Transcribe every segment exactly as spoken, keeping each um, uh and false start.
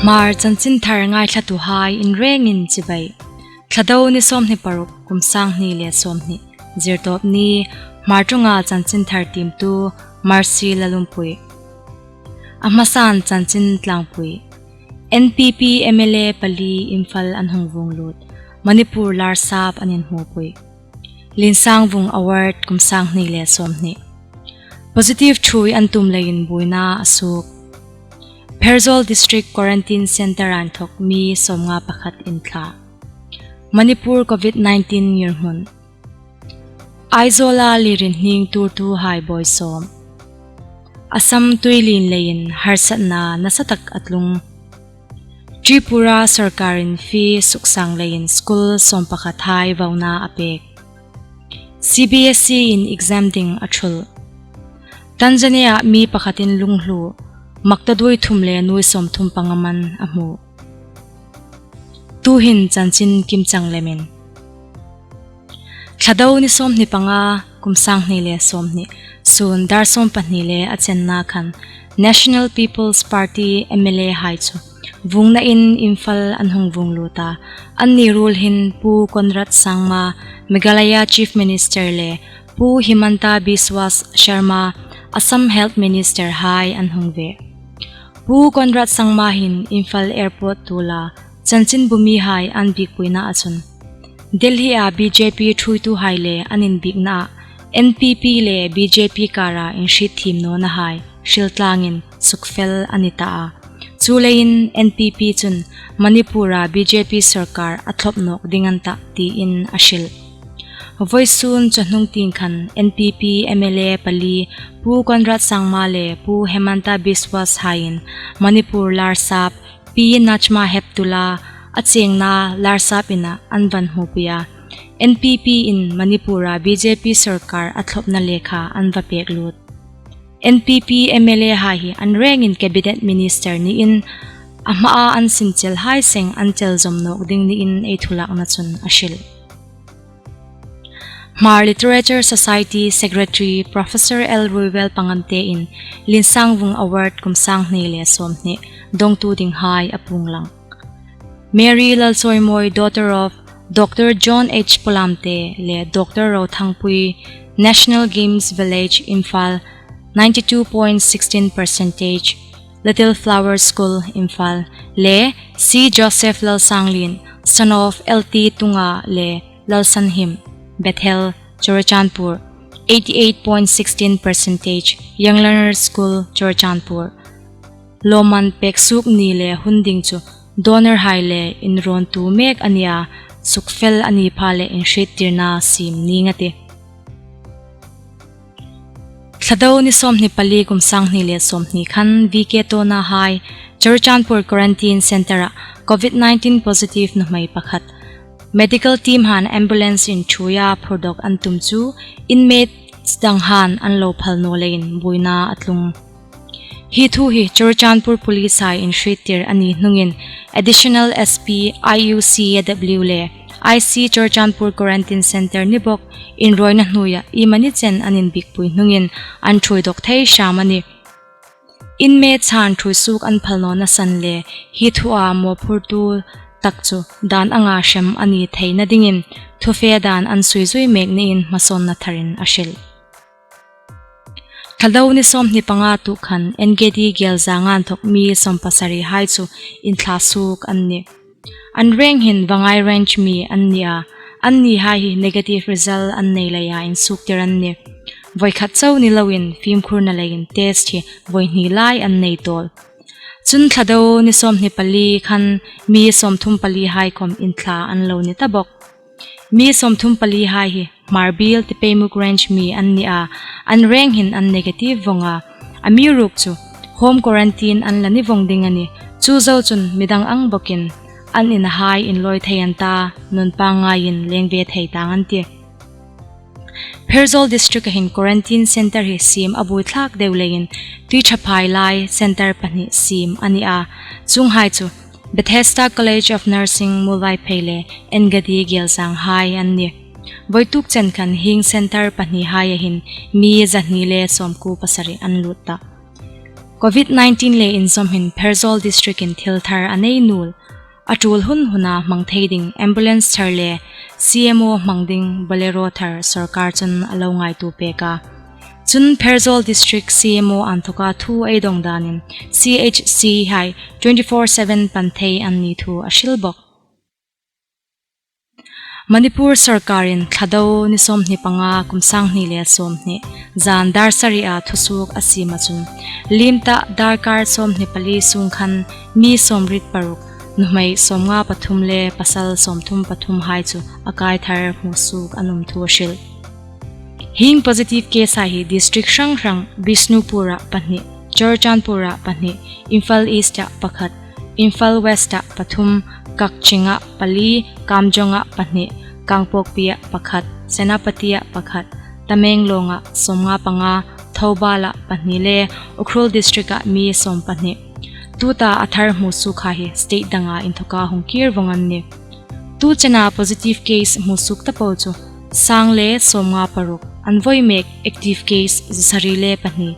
Hmar chanchinthar ngaithlatuhai inrengin chibai. Thlado ni sawmhni paruk, kum sanghni le sawmhni, Zirtawpni. Hmar ṭawnga chanchinthar tiemtu Mercy Lalumpui. A hmasan chanchin tlangpui. N P P M L A pali Imphal an hung vuong lut. Manipur Larsap an inhmupui. Linsangvung Award, kum sanghni le sawmhni. Positive ṭhuoi an tum leiin buoina a suok. Pherzawl District Quarantine Centre a inthawk mi sawmnga pakhat inthla. Manipur Covid nineteen ngirhmun. Aizawla lirin hning tuortuhai buoi sawm. Assam tuilien leiin harsatna nasatak a tlung. Tripura sawrkarin fee suksang leiin school sawmpakhathai vauna a pek. C B S E in exam ding a ṭhul. Tanzania mi pakhatin lunghlu, maktaduoi thum le nuoi sawmthum panga man a hmu. Tuhin chanchin kimchang lemin. Thlado ni sawmhni panga, kum sanghni le sawmhni, sun dar sawmpahni le a chenna khan National People's Party M L A hai chu vuongnain Imphal an hung vuong lut a. Anni ruol hin Pu Conrad Sangma, Meghalaya Chief Minister le Pu Himanta Biswa Sarma, Assam Health Minister hai an hung ve. Pu Conrad Sangma hin Imphal Airport tuola chanchinbumihai an biekpuina a chun, Delhi-a B J P ṭhuoituhai le an inbieknaa N P P le B J P kara inhrietthiem nawnahai hril tlangin sukfel a ni ta a. Chuleiin N P P chun Manipur-a B J P sawrkar a thlop nawk ding an tah tiin a hril. Voisun chawhnung tieng khan N P P M L A pali Pu Conrad Sangma le Pu Himanta Biswa haiin Manipur Larsap Pi Najma Heptulla a chengna Larsap ina an va hmupui a. N P P in Manipur-a B J P sawrkar a thlopna lekha an va pek lut. N P P M L A hai hi an rengin Cabinet Minister niin a hmaa an sin chelhai seng an chel zawm nawk ding niin ei thulakna chun a hril. Hmar Literature Society Secretary Professor L Ruiwel Pangamte in Linsangvung Award kum sanghni le sawmhni dongtu dinghai a puong lang. Mary Lalsawimoi, daughter of Doctor John H Polamte le Doctor Rothangpui, National Games Village, Imphal, ninety-two point sixteen percentage, Little Flower School, Imphal, le C Joseph Lalsanglien, son of L T Tunga le Lalsanhim, Bethel, Churachandpur, eighty-eight point sixteen percentage, Young Learner School, Churachandpur. Lawmman pek suok ni le hun ding chu donor hai le inrawntu mek a nia, sukfel a ni pha le inhriettirna siem ning a tih. Thlado ni sawmhni pali kum sanghni le sawmhni khan V K Tawna hai Churachandpur Quarantine Centre-a Covid nineteen positive nuhmei pakhat medical team han ambulance-in ṭhuoia phurdawk an tum chu inmates dang han an lo phal naw leiin buoina a tlung. Hi thu hi Churachandpur Police hai inhriettir a ni hnungin Additional S P I U C A W le I C Churachandpur Quarantine Centre ni bawk inrawina hnuoia iemani chen an inbiekpui hnungin an ṭhuoi dawk thei hram a nih. Inmates han ṭhuoi suok an phal nawna san le hi thua mawphurtu tak chu dan anga hrem a ni theina dingin thufe dan an suizui mek niin hmasawnna tharin a hril. Thlado ni sawmhni panga tuok khan N K D Gelzanga inthawk mi sawmpasari hai chu inthla suok an nih. An reng hin Vangai Range mi an ni a, anni hai hi negative result an nei leia insuoktir an nih. Voikhat chau ni loin fimkhurna leiin test hi voihni lai an nei tawl. Chun Thlado ni sawmhni pali khan mi sawmthum pali hai khawm inthla an lo ni ta bawk. Mi sawmthum pali hai hi Hmarbiel Tipaimukh Range mi an ni a, an reng hin an negative vawng a. Amiruokchu home quarantine an la ni vawng ding a nih. Chu zo chun midang ang bawkin an inahai inlawi thei an ta, nun pangngaiin leng ve thei tang an tih. Pherzawl District-a hin quarantine centre hi siem a buoithlak deu leiin Tuiṭhaphai lai centre pahni siem a ni a. Chuonghai chu Bethesda College of Nursing Muolvaiphei le N K D Gelzang hai an nih. Voituk chen khan hieng centre pahni haia hin mi zahni le sawmkuo pasari an lut ta. Covid nineteen le inzawm hin Pherzawl District-in thil thar a nei nuol, a tul hun huna hmang thei ding ambulance thar le C M O hmang ding Bolero thar sawrkar chun a lo ngaituo pek a. Chun Pherzawl District C M O anthoka thu ei dawng danin C H C hai twenty-four seven pan thei an ni thu a hril bawk. Manipur sawrkarin Thlado ni sawmhni panga kum sanghni le sawmhni zan dar sari-a thusuok a siem a chun, liem ta darkar sawmhni pali sung khan mi sawmriet paruk, nuhmei sawmnga pathum le pasal sawmthum pathum hai chu a kai thar hmusuok an um thu a hril. Hieng positive case hai hi district hrang hrang, Bishnupur-a pahni, Churachandpur-a pahni, Imphal East-a pakhat, Imphal West-a pathum, Kakching-a pali, Kamjong-a pahni, Kangpokpi-a pakhat, Senapati-a pakhat, Tamenglong-a sawmnga panga, Thoubal-a pahni le Ukhrul District-a mi sawm pahni. Tuta a thar hmusuok hai hi state danga inthoka hung kir vawng an nih. Tu chena positive case hmusuok ta po chu sang le sawmnga paruk, an voi mek active case zasari le pahni,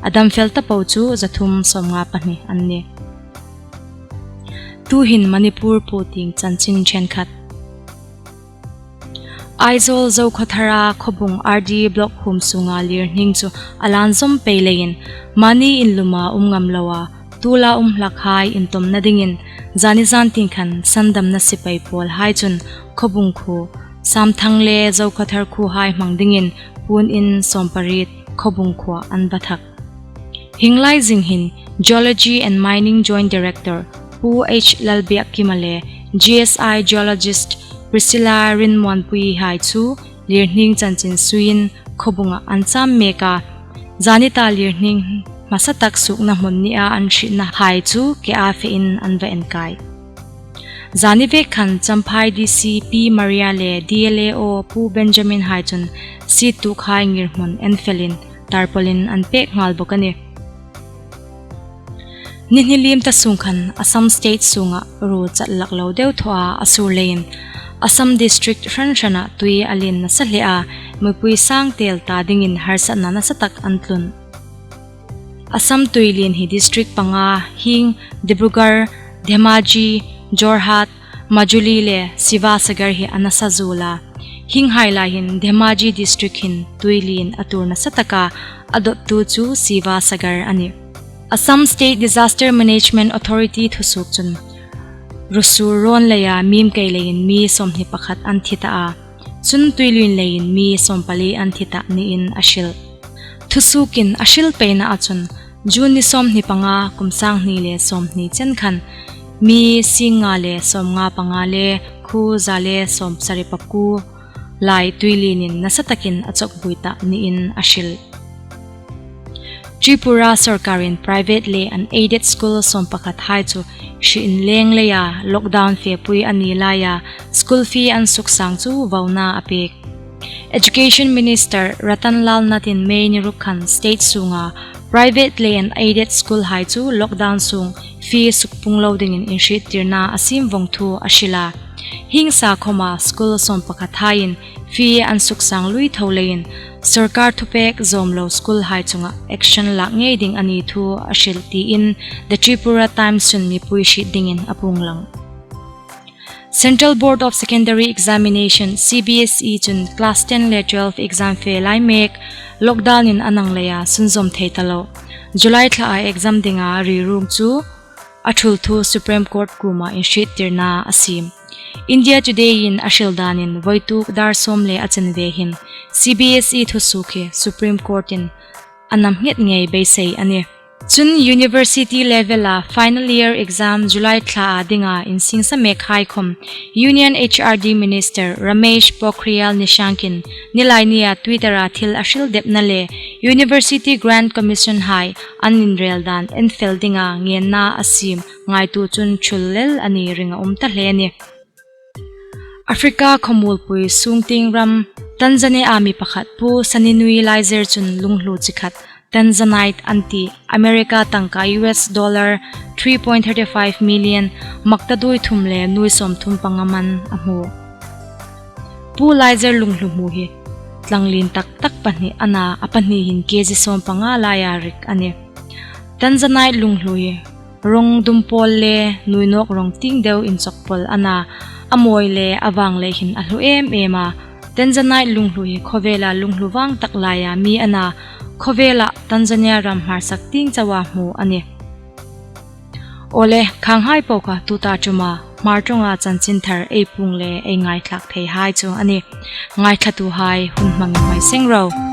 a damfel ta po chu zathum sawmnga pahni an nih. Tuhin Manipur puotieng chanchin ṭhenkhat. Aizawl Zokhawthara Khawbung R D Block huom sunga lirhning chu a lan zawm pei leiin, mani inluma um ngam loa tuola um hlakhai intawmna dingin, zani zantieng khan sandamna sipai pawlhai chun Khawbung khuo, Samthang le Zokhawthar khuohai hmang dingin puon in sawmpariet Khawbung khuoa an va thak. Hieng lai zing hin Geology and Mining Joint Director Pu H Lalbiakkima le G S I Geologist Priscilla Rinmuanpui hai chu lirhning chanchin suiin Khawbunga an cham mek a, zani ta lirhning hmasa tak suokna hmun nia an hrietna hai chu kea fein an va enkai. Zani vek khan Champhai D C Pi Maria le D L A O Pu Benjamin hai chun siet tuokhai ngirhmun enfelin tarpaulin an pek nghal bawk a nih. Ni hni liem ta sung khan Assam State sunga ruo chat lak lo deu thawa a sur leiin Assam District hran hrana tui a lien nasa hle a, mipui sang tel ta dingin harsatna nasa tak an tlun. Assam tuilien hi district panga hieng Dibrugarh, Dhemaji, Jorhat, Majuli le Sivasagar hi a nasa zuol a. Hienghai lai hin Dhemaji District hin tuilien a tuor nasa taka a dawttu chu Sivasagar a nih. Assam State Disaster Management Authority thusuok chun, ruo sur rawn leia miem kei leiin mi sawmhni pakhat an thi ta a, chun tuilien leiin mi sawmpali an thi ta niin a hril. Thusuokin a hril peina a chun, June ni sawmhni panga kum sanghni le sawmhni chen khan mi singnga le sawmnga panga le khuo za le sawmsari pakuo lai tuilienin nasa takin a chawkbuoi ta niin a hril. Tripura sawrkarin private le unaided school sawmpakhai chu hri inleng leia lockdown fepui a ni laia school fee an suksang chu vauna a pek. Education Minister Ratan Lal Nath-in May ni ruk khan state sunga private le unaided school hai chu lockdown sung fee sukpung lo dingin inhriettirna a siem vawng thu a hril a. Hieng sa khawma school sawmpakhaiin fee an suksang lui tho leiin sawrkar thupek zawm lo school hai chunga action lak ngei ding a ni thu a hril tiin The Tripura Times chun mipui hriet dingin a puong lang. Central Board of Secondary Examination, C B S E chun class ten le twelve exam fe lai mek lockdown in a nang leia sunzawm thei ta lo, July thlaa exam dinga riruk chu a thul thu Supreme Court kuoma inhriettirna a siem. India Today-in a hril danin voituk dar sawm le a chanve hin C B S E thusuok hi Supreme Court-in a nam nghet ngei beisei a nih. Chun university level-a final year exam July thlaa dinga insingsa mekhai khawm Union H R D Minister Ramesh Pokhriyal Nishank-in nilai nia Twitter-a thil a hril depna le University Grant Commission hai an inrel dan enfel dinga ngenna a siem ngaituo chun thul lel a ni ring a um ta hle a nih. Africa khawmuolpui sungtieng ram Tanzania-a mi pakhat Pu Saninui Laizer chun lunghlu chi khat Tanzanite an ti America tangka U S dollar three point thirty five million, maktaduoi thum le nuoi sawmthum panga man a hmu. Pu Laizer lunghlu hmu hi tlanglien tak tak pahni a na, a pahni hin K G sawmpanga laia rik a nih. Tanzanite lunghlu hi rawng dum pawl le nuinawk rawng tieng deu inchawk pawl a na, a mawi le a vâng lei hin a hlu em em a. Tanzanite lunghlu hi khawvela lunghlu vâng tak laia mi a na, khawvela Tanzania ram hmarsak tieng chaua hmu a nih. Awle, khanghai po kha tuta ṭuma Hmar ṭawnga chanchinthar ei puong le ei ngaithlak theihai chu a nih. Ngaithlatuhai hun hmangin hmai seng ro.